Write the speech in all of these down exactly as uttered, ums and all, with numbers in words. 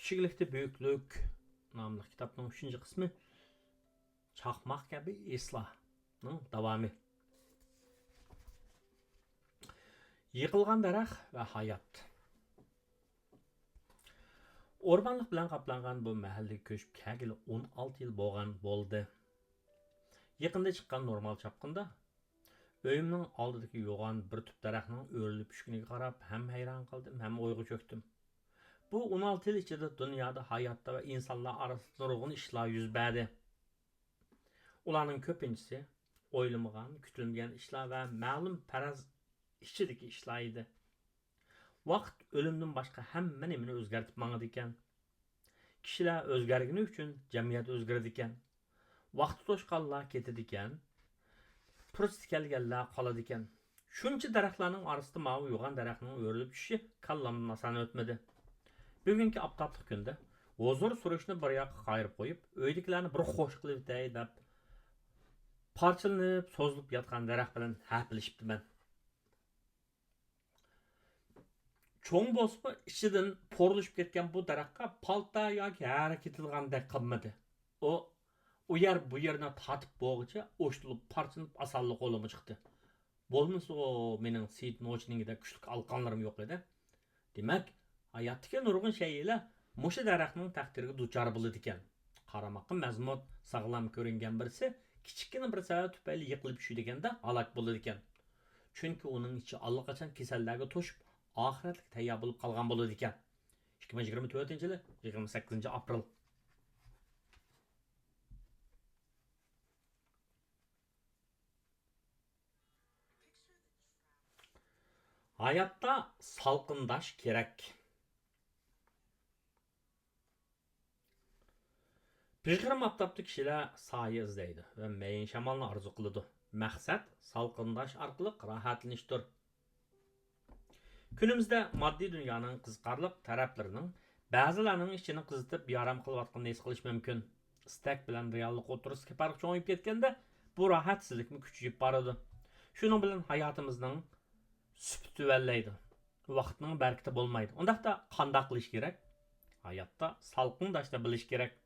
كىچىكلىكتە بۈيۈكلۈك ناملىق كىتابنىڭ ئۈچىنچى قىسمى، چاقماق كەبى ھېسلارنىڭ داۋامى. يىقىلغان دەرەخ ۋە ھايات. ئورمانلىق بىلەن قاپلانغان بۇ مەھەللىگە كۆچۈپ كەلگىلى ئون ئالتە يىل بولغان بولدى. يېقىندا چىققان نورمال چاپقۇندا ئۆيۈمنىڭ ئالدىدىكى يوغان بىر تۈپ دەرەخنىڭ ئۆرۈلۈپ چۈشكىنىگە قاراپ ھەم ھەيران قالدىم، ھەم ئويغا چۆكتۈم. بۇ ئون ئالتە يىل ئىچىدە دۇنيادا، ھاياتتا ۋە ئىنسانلار ئارىسىدا نۇرغۇن ئىشلار يۈز بەردى. ئۇلارنىڭ كۆپىنچىسى ئويلىمىغان، كۈتۈلمىگەن ئىشلار ۋە مەلۇم پەرەز ئىچىدىكى ئىشلار ئىدى. ۋاقىت ئۆلۈمدىن باشقا ھەممە نېمىنى ئۆزگەرتىپ ماڭىدىكەن. كىشىلەر ئۆزگەرگىنى ئۈچۈن جەمئىيەت ئۆزگىرىدىكەن. ۋاقتى توشقانلار كېتىدىكەن، پۇرسىتى كەلگەنلەر قالىدىكەن. شۇنچە دەرەخلەرنىڭ ئارىسىدا ماۋۇ يوغان دەرەخنىڭ ئۆرۈلۈپ چۈشۈشى كاللامدىن ئاسان ئۆتمىدى. بۈگۈنكى ئاپتاپلىق كۈندە ھۇزۇر سۈرۈشنى بىر ياققا قايرىپ قويۇپ، ئۆيدىكىلەرنى بىر خوش قىلىۋېتەي دەپ، پارچىلىنىپ، سوزۇلۇپ ياتقان دەرەخ بىلەن ھەپىلىشىپتىمەن. چوڭ بولسىمۇ، ئىچىدىن پورلىشىپ كەتكەن بۇ دەرەخكە پالتا ياكى ھەرە كېتىدىغاندەك قىلمىدى. ئۇ ئۇ يەر بۇ يېرىنى تارتىپ بولغۇچە ئوشتۇلۇپ پارچىلىنىپ ئاسانلا قولۇمغا چىقتى. بولمىسىغۇ مېنىڭ سېيىت نوچىنىڭكىدەك كۈچلۈك ئالىقانلىرىم يوق ئىدى. دېمەك، ھاياتتىكى نۇرغۇن شەيئىلەر مۇشۇ دەرەخنىڭ تەقدىرىگە دۇچار بولىدىكەن. قارىماققا مەزمۇت، ساغلام كۆرۈنگەن بىرسى كىچىككىنە بىر سەۋەب تۈپەيلى يىقىلىپ چۈشىدىكەندە ھالاك بولىدىكەن. چۈنكى ئۇنىڭ ئىچى ئاللىقاچان كېسەللەرگە توشۇپ، ئاخىرەتلىككە تەييار بولۇپ قالغان بولىدىكەن. ئىككى مىڭ يىگىرمە تۆتىنچى يىلى يىگىرمە سەككىزىنچى ئاپرېل. ھاياتتا سالقىنداش كېرەك. پىژغىرىم ئاپتاپتا كىشىلەر سايە ئىزدەيدۇ ۋە مەيىن شامالنى ئارزۇ قىلىدۇ. مەقسەت سالقىنداش ئارقىلىق راھەتلىنىشتۇر. كۈنىمىزدە ماددىي دۇنيانىڭ قىزىقارلىق تەرەپلىرىنىڭ بەزىلەرنىڭ ئىچىنى قىزىتىپ، بىئارام قىلىۋاتقىنىنى ھېس قىلىش مۇمكىن. ئىستەك بىلەن رېئاللىق ئوتتۇرىسىدىكى پەرق چوڭىيىپ كەتكەندە، بۇ راھەتسىزلىكمۇ كۈچىيىپ بارىدۇ. شۇنىڭ بىلەن ھاياتىمىزنىڭ سۈپىتى تۆۋەنلەيدۇ. ۋاقىتنىڭ بەرىكىتى بولمايدۇ. ئۇنداقتا قانداق قىلىش كېرەك؟ ھاياتتا سالقىنداشنى بىلىش كېرەك.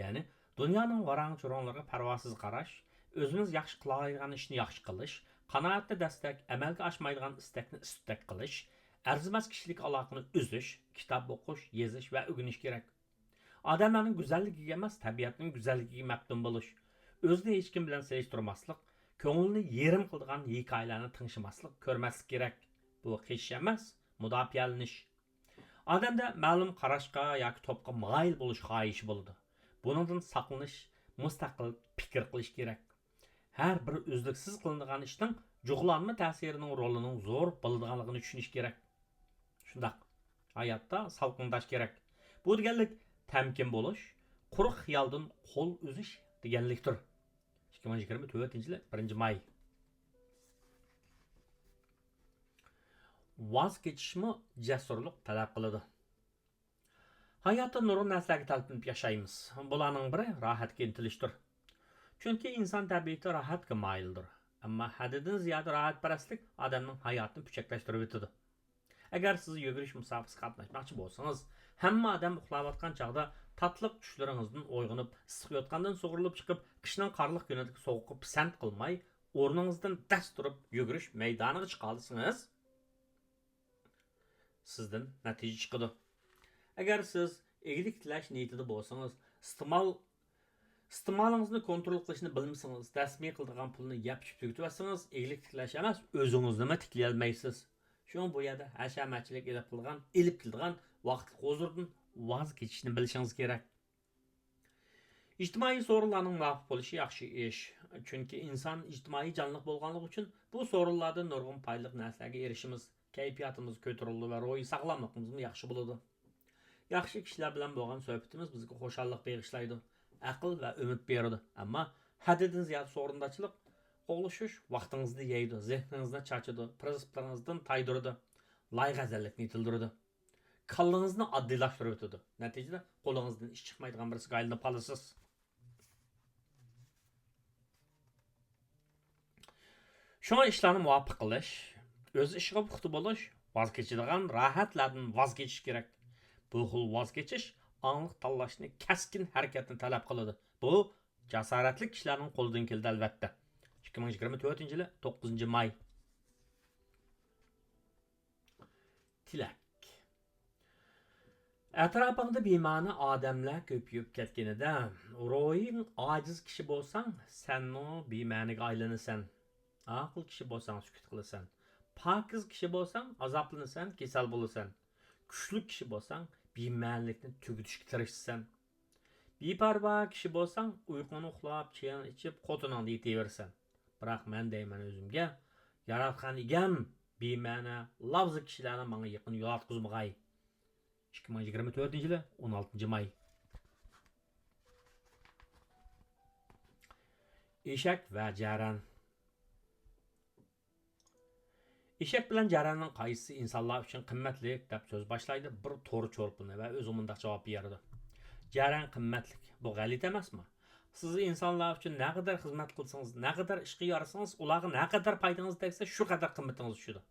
يەنى دۇنيانىڭ ۋاراڭ-چۇرۇڭلىرىغا پەرۋاسىز قاراش، ئۆزىمىز ياخشى قىلالايدىغان ئىشنى ياخشى قىلىش، قانائەتتە دەستەك، ئەمەلگە ئاشمايدىغان ئىستەكنى ئىستەك قىلىش، ئەرزىمەس كىشىلىك ئالاقىنى ئۈزۈش، كىتاب ئوقۇش، يېزىش ۋە ئۆگىنىش كېرەك. ئادەملەرنىڭ گۈزەللىكىگە ئەمەس، تەبىئەتنىڭ گۈزەللىكىگە مەپتۇن بولۇش. ئۆزىنى ھېچكىم بىلەن سېلىشتۇرماسلىق، كۆڭۈلنى يېرىم قىلىدىغان ھېكايىلەرنى تىڭشىماسلىق، كۆرمەسلىك كېرەك. بۇ قېچىش ئەمەس، مۇداپىئەلىنىش. ئادەمدە مەلۇم قاراشقا ياكى توپقا مايىل بولۇش خاھىشى بولىدۇ. بۇنىڭدىن ساقلىنىش، مۇستەقىل پىكىر قىلىش كېرەك. ھەر بىر ئۈزلۈكسىز قىلىنىدىغان ئىشنىڭ جۇغلانما تەسىرىنىڭ رولىنىڭ زور بولىدىغانلىقىنى چۈشىنىش كېرەك. شۇنداق، ھاياتتا سالقىنداش كېرەك. بۇ دېگەنلىك تەمكىن بولۇش، قۇرۇق خىيالدىن قول ئۈزۈش دېگەنلىكتۇر. ئىككى مىڭ يىگىرمە تۆتىنچى يىلى بىرىنچى ماي. ۋاز كېچىشمۇ جەسۇرلۇق تەلەپ قىلىدۇ. ھاياتتا نۇرغۇن نەرسىلەرگە تەلپۈنۈپ ياشايمىز. بۇلارنىڭ بىرى راھەتكە ئىنتىلىشتۇر. چۈنكى ئىنسان تەبىئىتى راھەتكە مايىلدۇر. ئەمما ھەددىدىن زىيادە راھەتپەرەسلىك ئادەمنىڭ ھاياتىنى پۈچەكلەشتۈرۈۋېتىدۇ. ئەگەر سىز يۈگۈرۈش مۇسابىقىسىگە قاتناشماقچى بولسىڭىز، ھەممە ئادەم ئۇخلاۋاتقان چاغدا تاتلىق چۈشلىرىڭىزدىن ئويغىنىپ، ئىسسىق يوتقاندىن سۇغۇرۇلۇپ چىقىپ، قىشنىڭ قارلىق كۈنىدىكى سوغۇققا پىسەنت قىلماي، ئورنىڭىزدىن دەس تۇرۇپ يۈگۈرۈش مەيدانىغا چىقالىسىڭىز، سىزدىن نەتىجە چىقىدۇ. ئەگەر سىز ئىگىلىك تىكلەش نىيىتىدە بولسىڭىز، ئىستېمال، ئىستېمالىڭىزنى كونترول قىلىشنى بىلمىسىڭىز، دەسمىي قىلىدىغان پۇلنى يەپ-ئىچىپ تۈگىتىۋەتسىڭىز، ئىگىلىك تىكلەش ئەمەس، ئۆزىڭىزنىمۇ تىكلىيەلمەيسىز. شۇڭا بۇ يەردە ھەشەمەتچىلىك ئېلىپ قىلغان، ئېلىپ كېلىدىغان ۋاقىتلىق ھۇزۇردىن ۋاز كېچىشنى بىلىشىڭىز كېرەك. ئىجتىمائىي سورۇنلارنىڭ مۇۋاپىق بولۇشى ياخشى ئىش. چۈنكى ئىنسان ئىجتىمائىي جانلىق بولغانلىقى ئۈچۈن بۇ سورۇنلاردىن نۇرغۇن پايدىلىق نەرسىلەرگە ئېرىشىمىز، كەيپىياتىمىز كۆتۈرۈلىدۇ ۋە روھىي ساغلاملىقىمىزمۇ ياخشى بولىدۇ. ياخشى كىشىلەر بىلەن بولغان سۆھبىتىمىز بىزگە خۇشاللىق بېغىشلايدۇ، ئەقىل ۋە ئۈمىد بېرىدۇ. ئەمما ھەددىدىن زىيادە سورۇنداچىلىق، قوغلىشىش ۋاقتىڭىزنى يەيدۇ، زېھنىڭىزنى چاچىدۇ، پىرىنسىپلىرىڭىزدىن تايدۇرىدۇ، لايىقەنلىكنى يېتىلدۈرىدۇ. كاللىڭىزنى ئاددىيلاشتۇرۇۋېتىدۇ. نەتىجىدە قولىڭىزدىن ئىش چىقمايدىغان بىرسىگە ئايلىنىپ قالىسىز. شۇڭا ئىشلارنى مۇۋاپىق قىلىش، ئۆز ئىشىغا پۇختا بولۇش، ۋاز كېچىدىغان راھەتلەردىن ۋاز كېچىش كېرەك. بۇ خىل ۋاز كېچىش ئاڭلىق تاللاشنى، كەسكىن ھەرىكەتنى تەلەپ قىلىدۇ. بۇ جاسارەتلىك كىشىلەرنىڭ قولىدىن كېلىدۇ، ئەلۋەتتە. ئىككى مىڭ يىگىرمە تۆتىنچى يىلى، توققۇزىنچى ماي. تىلەك. ئەتراپىڭدا بىمەنە ئادەملەر كۆپىيىپ كەتكىنىدە، روھىڭ ئاجىز كىشى بولساڭ، سەنمۇ بىمەنىگە ئايلىنىسەن. ئاقىل كىشى بولساڭ، سۈكۈت قىلىسەن. پاكىز كىشى بولساڭ، ئازابلىنىسەن، كېسەل بولىسەن. كۈچلۈك كىشى بولساڭ، بىمەنىلىكنى تۈگىتىشكە تىرىشىسەن. بىپەرۋا كىشى بولساڭ، ئۇيقۇڭنى ئۇخلاپ، چېيىڭنى ئىچىپ، خوتۇنۇڭدا يېتىۋېرىسەن. بىراق مەن دەيمەن ئۆزۈمگە، ياراتقان ئىگەم بىمەنە، لاۋزا كىشىلەرنى ماڭا يېقىن يولاتقۇزمىغاي. ئىككى مىڭ يىگىرمە تۆتىنچى يىلى، ئون ئالتىنچى ماي. ئېشەك ۋە جەرەن. ئېشەك بىلەن جەرەننىڭ قايسىسى ئىنسانلار ئۈچۈن قىممەتلىك؟ دەپ سۆز باشلايدۇ بىر تور چولپىنى ۋە ئۆزى مۇنداق جاۋاب بېرىدۇ: جەرەن قىممەتلىك. بۇ غەلىتە ئەمەسمۇ؟ سىز ئىنسانلار ئۈچۈن نەقەدەر خىزمەت قىلسىڭىز، نەقەدەر ئىشقا يارىسىڭىز، ئۇلارغا نەقەدەر پايدىڭىز تەگسە، شۇ قەدەر قىممىتىڭىز چۈشىدۇ.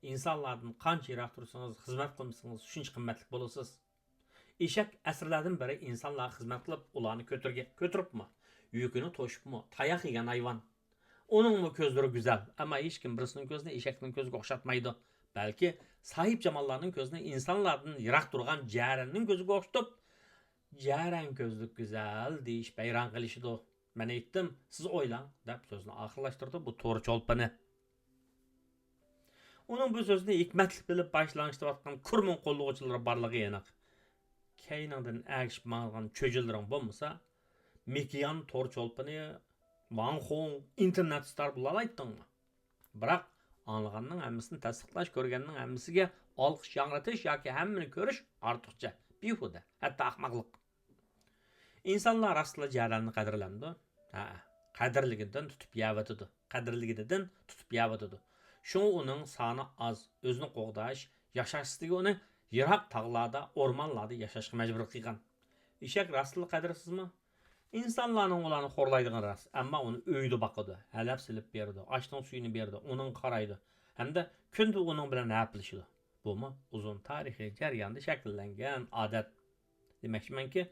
ئىنسانلاردىن قانچە يىراق تۇرسىڭىز، خىزمەت قىلمىسىڭىز، شۇنچە قىممەتلىك بولىسىز. ئېشەك ئەسىرلەردىن بېرى ئىنسانلارغا خىزمەت قىلىپ، ئۇلارنى كۆتۈرگە-، كۆتۈرۈپمۇ، يۈكىنى توشۇپمۇ، تاياق يېگەن ھايۋان. ئۇنىڭمۇ كۆزلىرى گۈزەل، ئەمما ھېچكىم بىرسىنىڭ كۆزىنى ئېشەكنىڭ كۆزىگە ئوخشاتمايدۇ. بەلكى ساھىبجاماللارنىڭ كۆزىنى ئىنسانلاردىن يىراق تۇرغان جەرەننىڭ كۆزىگە ئوخشىتىپ، «جەرەن كۆزلۈك گۈزەل» دېيىشىپ ھەيران قېلىشىدۇ. مەن ئېيتتىم، سىز ئويلاڭ، دەپ سۆزىنى ئاخىرلاشتۇرىدۇ بۇ تور چولپىنى. ئۇنىڭ بۇ سۆزىنى ھېكمەتلىك بىلىپ باش لىڭشىتىۋاتقان كۇرمىڭ قوللىغۇچىلىرى بارلىقى ئېنىق. كەينىڭدىن ئەگىشىپ ماڭىدىغان چۆجۈنلىرىڭ بولمىسا، مىكيان تور چولپىنى، ۋاڭ خۇڭ، ئىنتېرنېت ستار بولالايتتىڭمۇ؟ بىراق، ئاڭلىغاننىڭ ھەممىسىنى تەستىقلاش، كۆرگەننىڭ ھەممىسىگە ئالقىش ياڭرىتىش ياكى ھەممىنى كۆرۈش ئارتۇقچە، بىھۇدە، ھەتتا ئەخمەقلىق. ئىنسانلار راستلا جەرەننى قەدىرلەمدۇ؟ ھەئە، قەدىرلىگىنىدىن تۇتۇپ يەۋېتىدۇ. قەدىرلىگىنىدىن تۇتۇپ يەۋېتىدۇ. شۇڭا ئۇنىڭ سانى ئاز، ئۆزىنى قوغداش، ياشاش ئىستىكى ئۇنى يىراق تاغلاردا، ئورمانلاردا ياشاشقا مەجبۇر قىلغان. ئېشەك راستلا قەدىرسىزمۇ؟ ئىنسانلارنىڭ ئۇلارنى خورلايدىغىنى راست، ئەمما ئۇنى ئۆيىدە باقىدۇ، ھەلەپ سېلىپ بېرىدۇ، ئاشنىڭ سۈيىنى بېرىدۇ، ئۇنىڭغا قارايدۇ ھەمدە كۈندە ئۇنىڭ بىلەن ھەپىلىشىدۇ. بۇمۇ ئۇزۇن تارىخىي جەرياندا شەكىللەنگەن ئادەت. دېمەكچىمەنكى،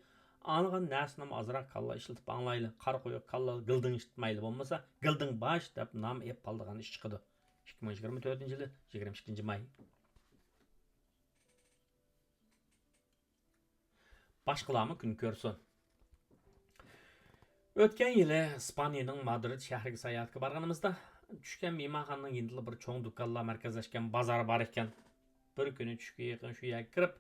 ئاڭلىغان نەرسىنىمۇ ئازراق كاللا ئىشلىتىپ ئاڭلايلى، قارا قويۇق كاللا گىلدىڭ ئىشلىتمەيلى، بولمىسا گىلدىڭ باش دەپ نام ئېلىپ قالىدىغان ئىش چىقىدۇ. ئىككى مىڭ يىگىرمە تۆتىنچى يىلى، يىگىرمە ئىككىنچى ماي. باشقىلارمۇ كۈن كۆرسۇن. ئۆتكەن يىلى ئىسپانىيەنىڭ مادرىد شەھىرىگە ساياھەتكە بارغىنىمىزدا، چۈشكەن مېھمانخانىنىڭ يېنىدا بىر چوڭ دۇكانلار مەركەزلەشكەن بازار بار ئىكەن. بىر كۈنى چۈشكە يېقىن شۇ يەرگە كىرىپ،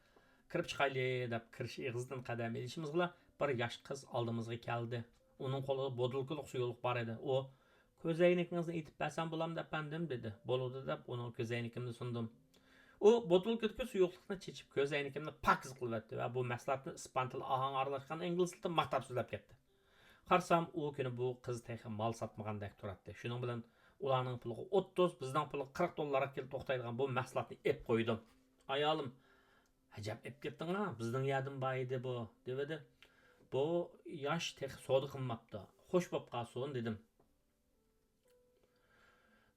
«كىرىپ چىقايلى» دەپ كىرىش ئېغىزىدىن قەدەم ئېلىشىمىزغىلا، بىر ياش قىز ئالدىمىزغا كەلدى. ئۇنىڭ قولىدا بوتۇلكىلىق سۇيۇقلۇق بار ئىدى. ئۇ، «كۆزەينىكىڭىزنى ئېتىپ بەرسەم بولامدۇ، ئەپەندىم؟» دېدى. «بولىدۇ» دەپ، ئۇنىڭغا كۆزەينىكىمنى سۇندۇم. ئۇ بوتۇلكىدىكى سۇيۇقلۇقنى چېچىپ، كۆزەينىكىمنى پاكىز قىلىۋەتتى ۋە بۇ مەھسۇلاتنى ئىسپان تىلى ئاھاڭى ئارىلاشقان ئىنگلىز تىلىدا ماختاپ سۆزلەپ كەتتى. قارىسام، ئۇ كۈنى بۇ قىز تېخى مال ساتمىغاندەك تۇراتتى. شۇنىڭ بىلەن ئۇلارنىڭ پۇلىغا ئوتتۇز، بىزنىڭ پۇلىغا قىرىق دوللارغا كېلىپ توختايدىغان بۇ مەھسۇلاتنى ئېلىپ قويدۇم. ئايالىم، «ئەجەب ئېلىپ كەتتىڭ ھە، بىزنىڭ يەردىن بار ئىدى بۇ» دېۋىدى. «بۇ ياش تېخى سودا قىلماپتۇ. خوش بوپ قالسۇن» دېدىم.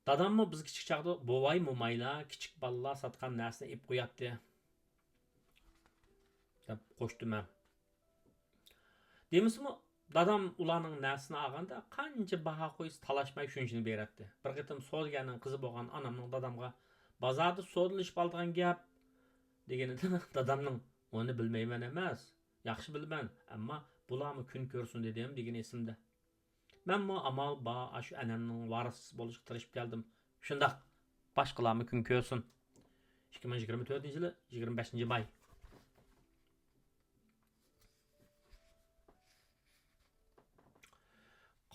داداممۇ بىز كىچىك چاغدا بوۋاي، مومايلار، كىچىك بالىلار ساتقان نەرسىنى ئېلىپ قوياتتى، دەپ قوشتۇم مەن. دېمىسىمۇ، دادام ئۇلارنىڭ نەرسىنى ئالغاندا قانچە باھا قويسا تالاشماي شۇنچىنى بېرەتتى. بىر قېتىم سودىگەرنىڭ قىزى بولغان ئانامنىڭ دادامغا، «بازاردا سودىلىشىپ ئالىدىغان گەپ» دېگىنىدە، دادامنىڭ، «ئۇنى بىلمەيمەن ئەمەس، ياخشى بىلىمەن، ئەمما بۇلارمۇ كۈن كۆرسۇن دېدىم» دېگىنى ئېسىمدە. مەنمۇ ئامال بار ئاشۇ ئەنئەنىنىڭ ۋارىسلىسى بولۇشقا تىرىشىپ كەلدىم. شۇنداق، باشقىلارمۇ كۈن كۆرسۇن. ئىككى مىڭ يىگىرمە تۆتىنچى يىلى، يىگىرمە بەشىنچى ماي.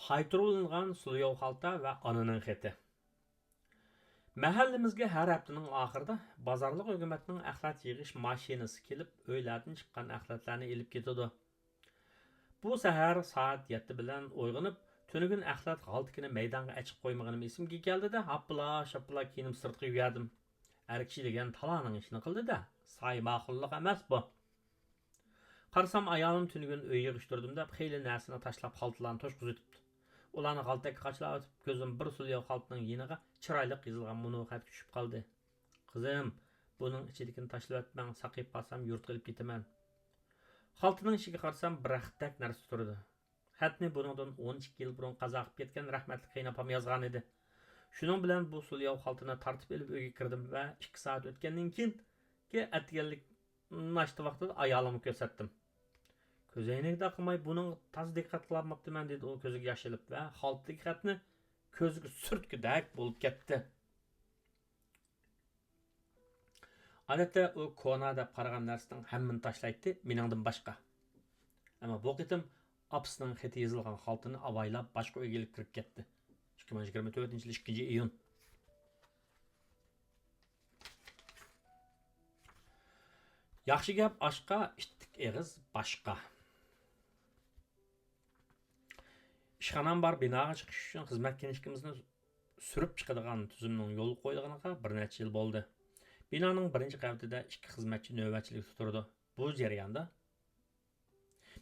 قايتۇرۇۋېلىنغان سۇلياۋ خالتا ۋە ئانىنىڭ خېتى. مەھەللىمىزگە ھەر ھەپتىنىڭ ئاخىرىدا بازارلىق ھۆكۈمەتنىڭ ئەخلەت يىغىش ماشىنىسى كېلىپ، ئۆيلەردىن چىققان ئەخلەتلەرنى ئېلىپ كېتىدۇ. بۇ سەھەر سائەت يەتتە بىلەن ئويغىنىپ، تۈنۈگۈن ئەخلەت غالتىكىنى مەيدانغا ئېچىپ قويمىغىنىم ئېسىمگە كەلدى-دە، ھاپپىلا-شاپپىلا كىيىنىپ سىرتقا يۈگۈردۈم. ئەر كىشى دېگەن تالانىڭ ئىشىنى قىلدى-دە، ساي ماقۇللۇق ئەمەس بۇ. قارىسام، ئايالىم تۈنۈگۈن ئۆي يىغىشتۇردۇم دەپ خېلى نەرسىنى تاشلاپ، خالتىلارنى توشقۇزۇۋېتىپتۇ. ئۇلارنى غالتەككە قاچىلاۋېتىپ، كۆزۈم بىر سۇلياۋ خالتىنىڭ يېنىغا چىرايلىق يېزىلغان مۇنۇ خەتكە چۈشۈپ قالدى. «قىزىم، بۇنىڭ ئىچىدىكىنى تاشلىۋەتمەڭ، ساقىيىپ قالسام يۇرتقا ئېلىپ كېتىمەن.» خالتىنىڭ ئىچىگە قارىسام، بىر رەختتەك نەرسە تۇرىدۇ. خەتنى بۇنىڭدىن ئون ئىككى يىل بۇرۇن قازا قىلىپ كەتكەن رەھمەتلىك قېيىنئاپام يازغانىدى. شۇنىڭ بىلەن بۇ سولياۋ خالتىنى تارتىپ ئېلىپ ئۆيگە كىردىم ۋە ئىككى سائەت ئۆتكەندىن كېيىنكى ئەتىگەنلىك ناشتا ۋاقتىدا ئايالىمغا كۆرسەتتىم. كۆز ئەينەكتە قىلماي بۇنىڭغا تازا دىققەت قىلالماپتىمەن، دېدى ئۇ كۆزىگە ياش ئېلىپ ۋە خالتىدىكى خەتنى كۆزىگە سۈرتكۈدەك بولۇپ كەتتى. ئادەتتە ئۇ كونا دەپ قارىغان نەرسىنىڭ ھەممىنى تاشلايتتى، مېنىڭدىن باشقا. ئەمما بۇ قېتىم ئاپىسىنىڭ خېتى يېزىلغان خالتىنى ئاۋايلاپ باشقا ئۆيگە ئېلىپ كىرىپ كەتتى. ئىككى مىڭ يىگىرمە تۆتىنچى يىل ئىككىنچى ئىيۇن. ياخشى گەپ ئاشقا، ئىتتىك ئېغىز باشقا. ئىشخانام بار بىناغا چىقىش ئۈچۈن خىزمەت كىنىشكىمىزنى سۈرۈپ چىقىدىغان تۈزۈمنىڭ يولغا قويۇلغىنىغا بىر نەچچە يىل بولدى. بىنانىڭ بىرىنچى قەۋىتىدە ئىككى خىزمەتچى نۆۋەتچىلىكتە تۇرىدۇ. بۇ جەرياندا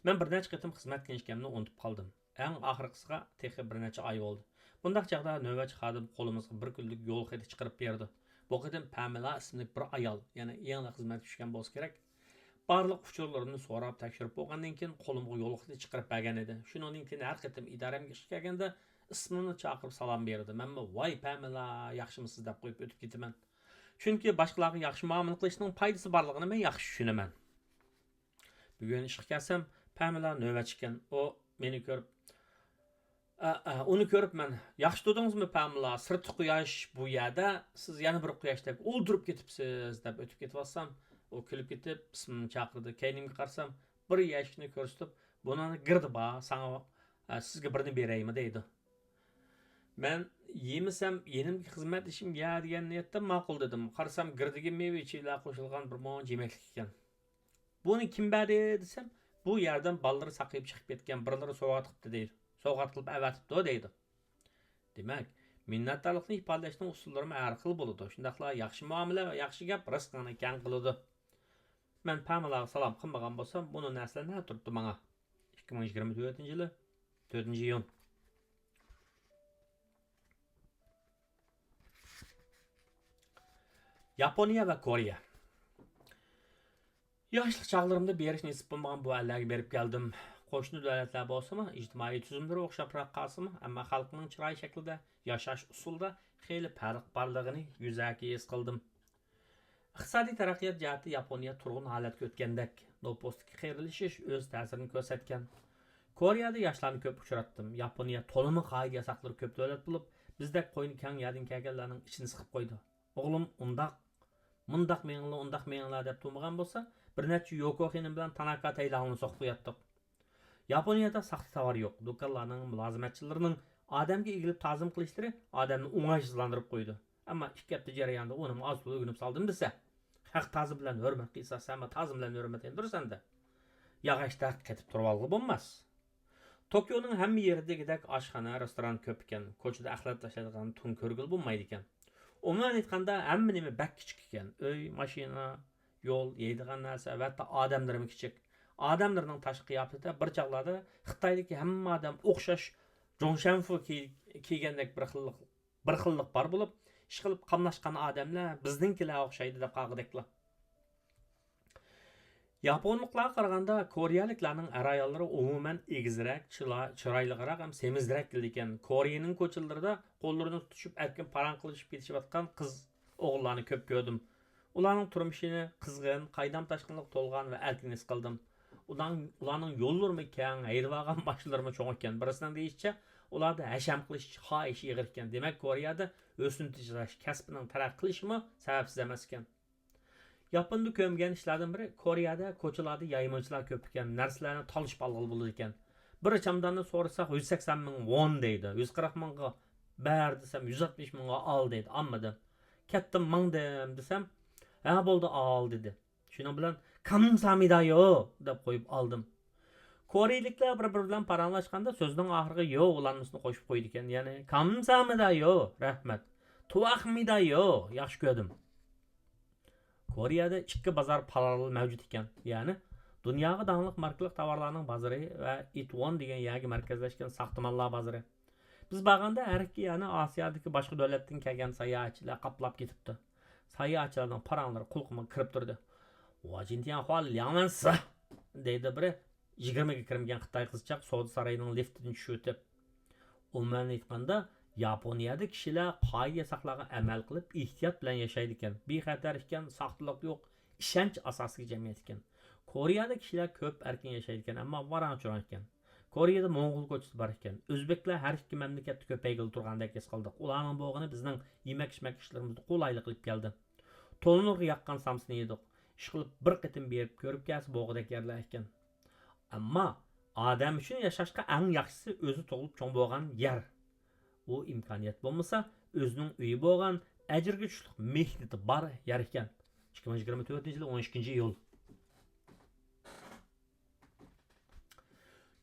مەن بىر نەچچە قېتىم خىزمەت كىنىشكامنى ئۇنتۇپ قالدىم. ئەڭ ئاخىرقىسىغا تېخى بىر نەچچە ئاي بولدى. بۇنداق چاغدا نۆۋەتچى خادىم قولىمىزغا بىر كۈنلۈك يول خېتى چىقىرىپ بېرىدۇ. بۇ قېتىم پەمىلا ئىسىملىك بىر ئايال، يەنى يېڭىلا خىزمەتكە چۈشكەن بولسا كېرەك، بارلىق ئۇچۇرلىرىمنى سوراپ تەكشۈرۈپ بولغاندىن كېيىن قولۇمغا يول خېتى چىقىرىپ بەرگەن ئىدى. شۇنىڭدىن كېيىن ھەر قېتىم ئىدارەمگە ئىشقا كەلگەندە ئىسمىمنى چاقىرىپ سالام بېرىدۇ. مەنمۇ ۋاي پەمىلا، ياخشىمۇسىز دەپ قويۇپ ئۆتۈپ كېتىمەن. چۈنكى باشقىلارغا ياخشى مۇئامىلە قىلىشنىڭ پايدىسى بارلىقىنى مەن ياخشى چۈشىنىمەن. بۈگۈن ئىشقا كەلسەم، پەمىلا نۆۋەتچى ئىكەن. ئۇ مېنى كۆرۈپ، ئە، ئە، ئۇنى كۆرۈپ مەن، ياخشى تۇردىڭىزمۇ پەمىلا؟ سىرتى قۇياش بۇ يەردە، سىز يەنە بىر قۇياشتەك ئولتۇرۇپ كېتىپسىز، دەپ ئۆتۈپ كېتىۋاتسام، ئۇ كۈلۈپ كېتىپ ئىسمىمنى چاقىردى. كەينىمگە قارىسام، بىر يەشىكنى كۆرسىتىپ، بۇنىڭدا گىردى بار، ساڭا، ئە، سىزگە بىرنى بېرەيمۇ دەيدۇ. مەن يېمىسەم، يېنىمدىكى خىزمەتدىشىم يە دېگەن نىيەتتە ماقۇل دېدىم. قارىسام، گىردىگە مېۋە چىۋىلەر قوشۇلغان بىر مۇنچە يېمەكلىك ئىكەن. بۇنى كىم بەردى دېسەم، بۇ يەردىن بالىلىرى ساقىيىپ چىقىپ كەتكەن، بىرلىرى سوۋغات قىپتۇ دەيدۇ. سوۋغات قىلىپ ئەۋەتىپتۇ دەيدۇ. دېمەك، مىننەتدارلىقنى ئىپادىلەشنىڭ ئۇسۇللىرىمۇ ھەر خىل بولىدۇ. شۇنداقلا ياخشى مۇئامىلە ۋە ياخشى گەپ رىزقىڭنى كەڭ قىلىدۇ. مەن پەمىلاغا سالام قىلمىغان بولسام، بۇنىڭ نەرسىلەر نە تۇرۇپتۇ ماڭا؟ ئىككى مىڭ يىگىرمە تۆتىنچى يىلى، تۆتىنچى ئىيۇن. ياپونىيە ۋە كورېيە. ياشلىق چاغلىرىمدا بېرىش نېسىپ بولمىغان بۇ ئەللەرگە بېرىپ كەلدىم. قوشنا دۆلەتلەر بولسىمۇ، ئىجتىمائىي تۈزۈملىرى ئوخشاپراق قالسىمۇ، ئەمما خەلقنىڭ چىراي شەكلىدە، ياشاش ئۇسۇلىدا خېلى پەرق بارلىقىنى يۈزەكى ھېس قىلدىم. ئىقتىسادىي تەرەققىيات جەھەتتە ياپونىيە تۇرغۇن ھالەتكە ئۆتكەندەك، نوپۇستىكى قېرىلىشىش ئۆز تەسىرىنى كۆرسەتكەن. كورېيەدە ياشلارنى كۆپ ئۇچراتتىم. ياپونىيە تولىمۇ قائىدە-ياساقلىرى كۆپ دۆلەت بولۇپ، بىزدەك قوينى كەڭ يەردىن كەلگەنلەرنىڭ ئىچىنى سىقىپ قويىدۇ. ئوغلۇم ئۇنداق، مۇنداق مېڭىڭلار، ئۇنداق مېڭىڭلار دەپ تۇرمىغان بولسا، بىر نەچچە يوكو خېنىم بىلەن تاناكا تەيلاڭلىنى سوقۇپ قوياتتۇق. ياپونىيەدە ساختا تاۋار يوق. دۇكانلارنىڭ مۇلازىمەتچىلىرىنىڭ ئادەمگە ئېگىلىپ تازىم قىلىشلىرى ئادەمنى ئوڭايسىزلاندۇرۇپ قويىدۇ. ئەمما ئىككى ھەپتە جەريانىدا ئۇنىمۇ ئاز-تولا ئۆگىنىپ سالدىم دېسە. خەق تازا بىلەن ھۆرمەت قىلسا، سەنمۇ تازا بىلەن ھۆرمەت قىلدۇرسەن دە. ياغاچتەك قېتىپ تۇرۇۋالغىلى بولماس. توكيونىڭ ھەممە يېرىدىكىدەك ئاشخانا، رېستوران كۆپ ئىكەن. كوچىدا ئەخلەت تاشلايدىغان تۇڭ كۆرگىلى بولمايدىكەن. ئومۇمەن ئېيتقاندا، ھەممە نېمە بەك كىچىك ئىكەن. ئۆي، ماشىنا، يول، يەيدىغان نەرسە ۋە ھەتتا ئادەملىرىمۇ كىچىك. ئادەملىرىنىڭ تاشقى قىياپىتى بىر چاغلاردا خىتايدىكى ھەممە ئادەم ئوخشاش جوڭشەنفۇ كىي-، كىيگەندەك بىر خىللىق، بىر خىللىق بار بولۇپ، ئىشقىلىپ قاملاشقان ئادەملەر بىزنىڭكىلەر ئوخشايدۇ دەپ قالغۇدەكلا. ياپونلۇقلارغا قارىغاندا كورېيەلىكلەرنىڭ ئەر-ئاياللىرى ئومۇمەن ئېگىزرەك، چىلا-، چىرايلىقراق ھەم سېمىزرەك كېلىدىكەن. كورېيەنىڭ كوچىلىرىدا قوللىرىنى تۇتۇشۇپ ئەركىن پاراڭ قىلىشىپ كېتىشىۋاتقان قىز ئوغۇللارنى كۆپ كۆردۈم. ئۇلارنىڭ تۇرمۇشىنى قىزغىن، قايدام-تاشقىنلىققا تولغان ۋە ئەركىن ھېس قىلدىم. ئۇلار-، ئۇلارنىڭ يوللىرىمۇ كەڭ، ھەيدىۋالغان ماشىنىلىرىمۇ چوڭ ئىكەن. بىرسىنىڭ دېيىشىچە، ئۇلاردا ھەشەم قىلىش خاھىشى ئېغىر ئىكەن. دېمەك، كورېيەدە ھۆسن تېجەش كەسپىنىڭ تەرەققىي قىلىشىمۇ سەۋەبسىز ئەمەس ئىكەن. ياپوندا كۆرمىگەن ئىشلاردىن بىرى، كورېيەدە كوچىلاردا يايمىنچىلار كۆپ ئىكەن، نەرسىلەرنى تالىشىپ ئالغىلى بولىدىكەن. بىر چامداننى سورىساق، يۈز سەكسەن مىڭ ۋون دەيدۇ. يۈز قىرىق مىڭغا بەر دېسەم، يۈز ئاتمىش مىڭغا ئال دەيدۇ. ئالمىدىم. كەتتىم، ماڭدىم دېسەم، ھە، بولدى، ئال دېدى. شۇنىڭ بىلەن، كامسامىدايو دەپ قويۇپ ئالدىم. كورېيىلىكلەر بىر-بىرى بىلەن پاراڭلاشقاندا سۆزنىڭ ئاخىرىغا يو ئۇلانمىسىنى قوشۇپ قويىدىكەن. يەنى، كامسامىدايو، رەھمەت. تۇۋاخمىدايو، ياخشى كۆردۈم. كورېيەدە ئىككى بازار پاراللېل مەۋجۇت ئىكەن. يەنى، دۇنياغا داڭلىق ماركىلىق تاۋارلارنىڭ بازىرى ۋە ئىتۋون دېگەن يەرگە مەركەزلەشكەن ساختىمانلار بازىرى. بىز بارغاندا ھەر ئىككى يەرنى ئاسىيادىكى باشقا دۆلەتتىن كەلگەن ساياھەتچىلەر قاپلاپ كېتىپتۇ. ساياھەتچىلەرنىڭ پاراڭلىرى قۇلىقىمغا كىرىپ تۇردى. ۋاجىنتياڭخۇا لياڭمەنسى دەيدۇ بىرى، يىگىرمىگە كىرمىگەن خىتاي قىزچاق سودا سارىيىنىڭ لىفتىدىن چۈشۈۋېتىپ. ئومۇمەن ئېيتقاندا، ياپونىيەدە كىشىلەر قائىدە-ياساقلارغا ئەمەل قىلىپ، ئېھتىيات بىلەن ياشايدىكەن. بىخەتەر ئىكەن، ساختىلىق يوق، ئىشەنچ ئاساسىدىكى جەمئىيەت ئىكەن. كورېيەدە كىشىلەر كۆپ ئەركىن ياشايدىكەن، ئەمما ۋاراڭ-چۇرۇڭ ئىكەن. كورېيەدە موڭغۇل كوچىسى بار ئىكەن. ئۆزبېكلەر ھەر ئىككى مەملىكەتتە كۆپەيگىلى تۇرغاندەك ھېس قىلدۇق. ئۇلارنىڭ بولغىنى بىزنىڭ يېمەك-ئىچمەك ئىشلىرىمىزنى قولايلىق قىلىپ كەلدى. تونۇرغا ياققان سامسىنى يېدۇق. ئىشقىلىپ بىر قېتىم بېرىپ كۆرۈپ كەلسە بولغۇدەك يەرلەر ئىكەن. ئەمما ئادەم ئۈچۈن ياشاشقا ئەڭ ياخشىسى ئۆزى تۇغۇلۇپ چوڭ بولغان يەر. ئۇ ئىمكانىيەت بولمىسا، ئۆزىنىڭ ئۆيى بولغان، ئەجرىگە چۈشلۈك مېھنىتى بار يەر ئىكەن. ئىككى مىڭ يىگىرمە تۆتىنچى يىلى ئون ئىككىنچى ئىيۇل.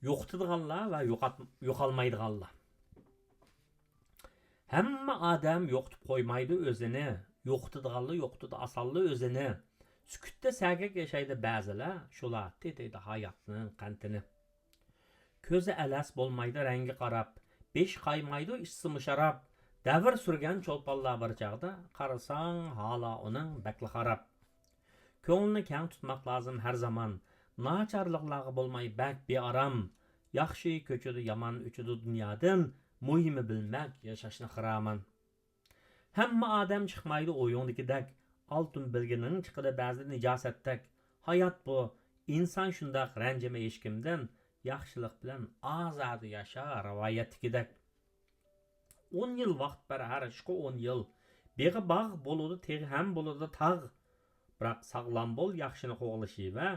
يوقىتىدىغانلار ۋە يوقات-، يوقالمايدىغانلار. ھەممە ئادەم يوقىتىپ قويمايدۇ ئۆزىنى، يوقىتىدىغانلا يوقىتىدۇ ئاسانلا ئۆزىنى. سۈكۈتتە سەگەك ياشايدۇ بەزىلەر، شۇلار تېتەيدۇ ھاياتنىڭ قەنتىنى. كۆزى ئەلەس بولمايدۇ رەڭگە قاراپ، بېشى قايمايدۇ ئىچسىمۇ شاراب. دەۋر سۈرگەن چولپانلار بىر چاغدا، قارىساڭ ھالا ئۇنىڭ بەكلا خاراب. كۆڭلىنى كەڭ تۇتماق لازىم ھەر زامان، ناچارلىقلارغا بولماي بەك بىئارام. ياخشى كۆچىدۇ، يامان ئۆچىدۇ دۇنيادىن، مۇھىمى بىلمەك ياشاشنى خىرامان. ھەممە ئادەم چىقمايدۇ ئويۇڭدىكىدەك، ئالتۇن بىلگىنىڭ چىقىدۇ بەزىدە نىجاسەتتەك. ھايات بۇ، ئىنسان شۇنداق رەنجىمە ھېچكىمدىن، ياخشىلىق بىلەن ئازادە ياشا رىۋايەتتىكىدەك. ئون يىل ۋاقىت بەر ھەر ئىشقا ئون يىل. بېغى باغ بولىدۇ تېغى ھەم بولىدۇ تاغ. بىراق ساغلام بول ياخشىنى قوغلىشىۋە،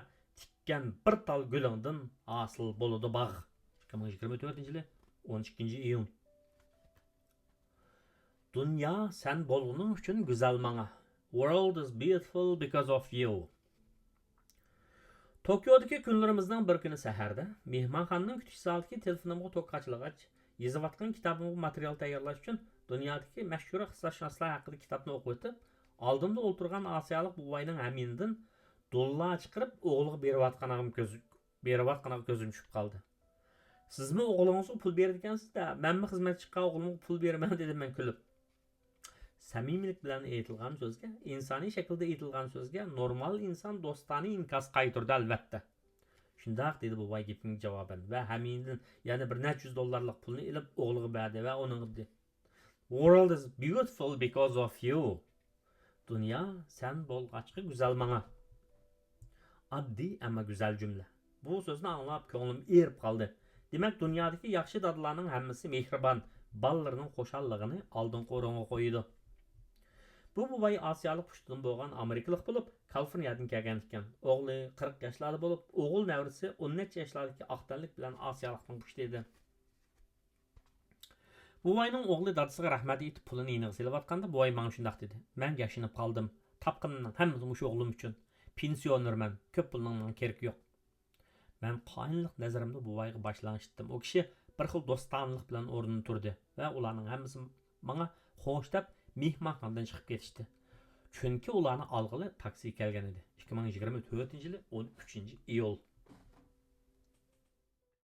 تىككەن بىر تال گۈلۈڭدىن ھاسىل بولىدۇ باغ. ئىككى مىڭ يىگىرمە تۆتىنچى يىلى ئون ئىككىنچى ئىيۇن. دۇنيا سەن بولغىنىڭ ئۈچۈن گۈزەل ماڭا. World is beautiful because of you. توكيودىكى كۈنلىرىمىزنىڭ بىر كۈنى سەھەردە، مېھمانخانىنىڭ كۈتۈش زالىدىكى تېلېفونۇمغا توك قاچىلىغاچ، يېزىۋاتقان كىتابىمغا ماتېرىيال تەييارلاش ئۈچۈن دۇنيادىكى مەشھۇر ئىقتىسادشۇناسلار ھەققىدە كىتابنى ئوقۇۋېتىپ، ئالدىمدا ئولتۇرغان ئاسىيالىق بوۋاينىڭ ھەمىيىنىدىن دوللار چىقىرىپ ئوغلىغا بېرىۋاتقانلىقىم كۆز-، بېرىۋاتقىنىغا كۆزۈم چۈشۈپ قالدى. سىزمۇ ئوغلىڭىزغا پۇل بېرىدىكەنسىز-دە، مەنمۇ خىزمەتچى چىققان ئوغلۇمغا پۇل بېرىمەن، دېدىم مەن كۈلۈپ. سەمىمىيلىك بىلەن ئېيتىلغان سۆزگە، ئىنسانىي شەكىلدە ئېيتىلغان سۆزگە نورمال ئىنسان دوستانە ئىنكاس قايتۇرىدۇ، ئەلۋەتتە. شۇنداق، دېدى بوۋاي گېپىمگە جاۋابەن ۋە ھەمىيىدىن يەنە بىر نەچچە يۈز دوللارلىق پۇلنى ئېلىپ ئوغلىغا بەردى ۋە ئۇنىڭغا دېدى، World is beautiful because of you. دۇنيا سەن بولغاچقا گۈزەل ماڭا. ئاددىي، ئەمما گۈزەل جۈملە. بۇ سۆزنى ئاڭلاپ كۆڭلۈم ئېرىپ قالدى. دېمەك، دۇنيادىكى ياخشى دادىلارنىڭ ھەممىسى مېھرىبان، بالىلىرىنىڭ خۇشاللىقىنى ئالدىنقى ئورۇنغا قويىدۇ. بۇ بوۋاي ئاسىيالىق پۇشتىدىن بولغان ئامېرىكىلىق بولۇپ، كالىفورنىيەدىن كەلگەن ئىكەن. ئوغلى قىرىق ياشلاردا بولۇپ، ئوغۇل نەۋرىسى ئون نەچچە ياشلاردىكى ئاق تەنلىك بىلەن ئاسىيالىقنىڭ پۇشتى ئىدى. بوۋاينىڭ ئوغلى دادىسىغا رەھمەت ئېيتىپ، پۇلىنى يېنىغا سېلىۋاتقاندا، بوۋاي ماڭا شۇنداق دېدى، مەن ياشىنىپ قالدىم. تاپقىنىمنىڭ ھەممىسى مۇشۇ ئوغلۇم ئۈچۈن. پېنسىيونېرمەن، كۆپ پۇلنىڭ ماڭا كېرىكى يوق. مەن قايىللىق نەزىرىمنى بوۋايغا باش لىڭشىتتىم. ئۇ كىشى بىر خىل دوستانىلىق بىلەن ئورنىدىن تۇردى ۋە ئۇلارنىڭ ھەممىسى ماڭا خوش دەپ، مېھمانخانىدىن چىقىپ كېتىشتى. چۈنكى ئۇلارنى ئالغىلى تاكسى كەلگەن ئىدى. ئىككى مىڭ يىگىرمە تۆتىنچى يىلى ئون ئۈچىنچى ئىيۇل.